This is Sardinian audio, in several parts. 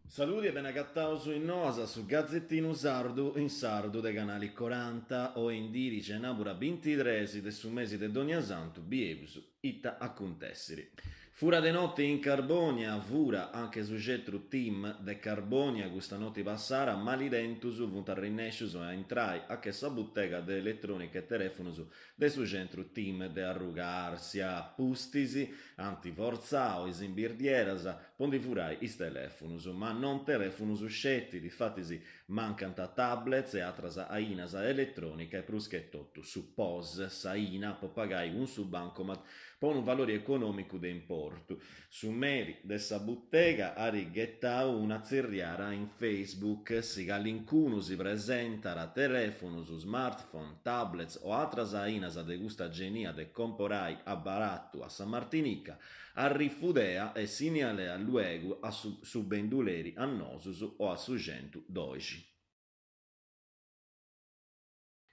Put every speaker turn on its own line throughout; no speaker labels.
Saludi e benagataus in Noas, su gazetinu sardu in sardu de Canali Coranta. Oi in diri cenàbura bintitres de su mesi de Donniasantu bieus ita acuntèssiri. Fura de noti in Carbònia, fura anche su centru Tim de Carbònia custa noti passara, malidentus funt arrennèscius a intrai a che sa butega de eletrònica e telèfonus de su centru Tim de arruga Arsia. A pustis ant fortzau is imbirdieras po ndi furai is telèfonus, ma non telèfonus sceti, difatis Mancant tablets e atras ainas eletrònica e prus che totu su Pos, s'aina po pagai cun su bancomat po unu valori econòmicu de importu. Su meri de sa butega at ghetau una tzerriara in Facebook, si calincunu si presentat telèfonus, smartphone, tablets o atras ainas de custa genia de comporai a baratu a sa martinica, Arrifudea e sinnialea luegu a su benduleri a nosus o a su centudoxi.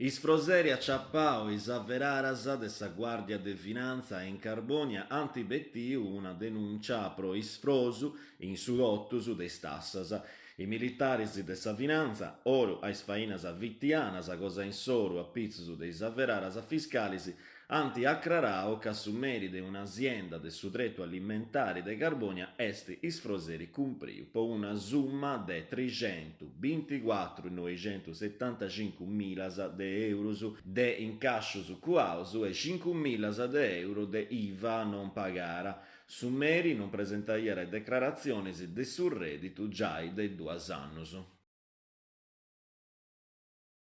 Isfroseri aciapau is averaras de sa Guàrdia de Finantza in Carbònia ant betiu una denùncia pro isfrosu in su totus de is tassas. Is militaris de sa Finantza, oru a is fainas fitianas cosa insoru a pitzus de is averaras fiscalis, Ant acrarau ca su meri de una sienda de su tretu alimentari de Carbònia est isfroseri cumpriu po una summa de trixentubinticuatru noixentusetantacincumilas de eurus de incàscius cuaus e cincumilas de euro de IVA non pagara. Su meri non presentaiat is decraratzionis de su rèditu giai de duas annus.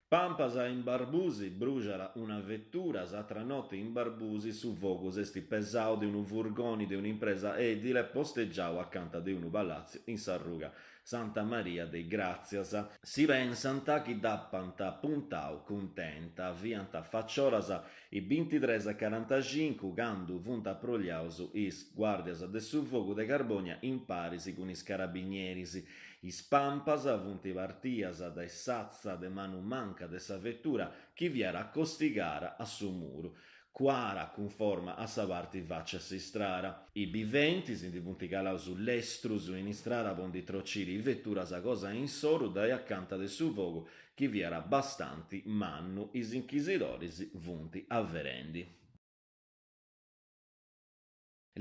Pampas in Barbusi, bruxat una vetura, S'atra noti in Barbusi su fogu s'est pesau de unu furgoni de un'impresa edile postegiau acanta de unu palàtziu in s'arruga Santa Maria de is Gràtzias. Si pensant chi dd'apant puntau cun tenta. Fiant facioras is bintitres e carantacincu candu funt aproliaus is guàrdias de su fogu de Carbònia in paris cun is carabinieris. Is pampas funt partias dae s'atza de manu manca de sa vetura chi fiat acostigara a su muru, cuara cunforma a sa parti faci a s'istrara. Is biventis ndi funt calaus lestrus in istrara po ndi trociri is veturas cosa insoru dae acanta de su fogu chi fiat bastanti mannu. Is inchisidoris funt averendi.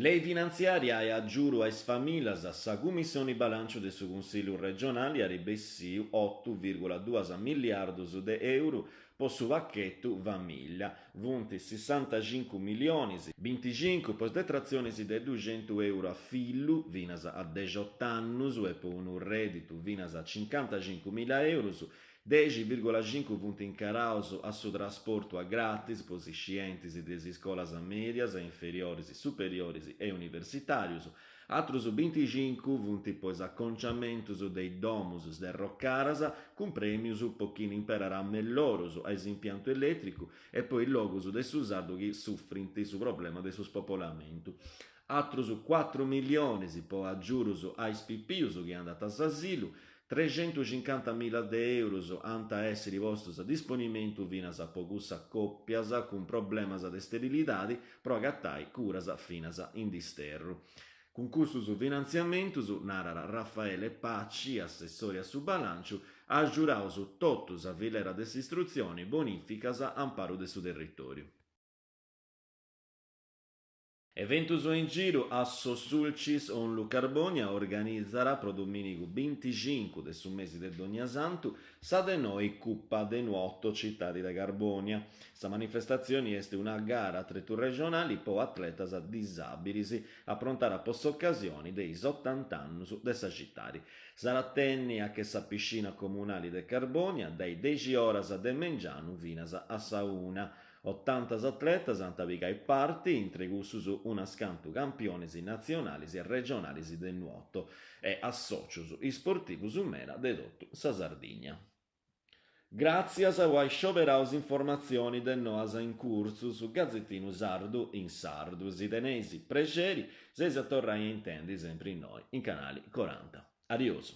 Lei finantziària e agiudu a is famìllias, sa Cumissioni Balànciu de su Cunsillu Regionali at bessiu otu vìrgula duas milliardus de euru po su pachetu famìllia. Funt sessantacincu millionis, binticincu po is detratzionis de duxentu euru a fillu finas a dexot'annus e po unu rèditu finas a cincantacincumilla eurus, Dexi virgola cincu funt incaraus a su trasportu a gratis po is scientis de is iscolas mèdias, inferioris, superioris e universitàrius. Atrus binticincu funt po is aconciamentus de is domus sderrocaras cun prèmius po chini imperat amellorus a s'impiantu elètricu e po is logus de su sartu chi sufrint su problema de su spopolamentu. Atrus cuatru millionis po agiurus a is pipius chi andant a s'asilu Trexentucincantamilla de eurus ant a èssiri postus a disponimentu finas po cussas còpias cun problemas de sterilidadi pro agatai curas finas in disterru. Cun custus finantziamentus, narat Raffaele Paci, assessori a su Balànciu, agiuraus totu sa filera de s'istrutzioni, bonìficas, amparu de su territòriu. Eventus in giru, Assosulcis Onlus Carbonia organizat pro domìnigu binticincu de su mesi de Donniasantu sa de noi Cupa de Nuoto Citadi de Carbònia. Sa manifestatzioni est una gara a tretu regionali po atletas disàbilis, aprontara po s'ocasioni de is otant'annus de sa citadi. S'at a tenni a che sa piscina comunali de Carbònia dae dexi oras de mengianu finas a sa una. Otantas atletas ant a pigai parti, intre cussus unas cantu campionis natzionalis e regionalis de nuoto e assòcius isportivus meda de totu sa Sardigna. Gràtzias po ai scioberau s'informatzioni de Noas in Curtzu, su gazetinu sardu in sardu. Si teneis prexeri, s'eis a torrai a intendi sempri innoi in Canali Coranta. Adiosu.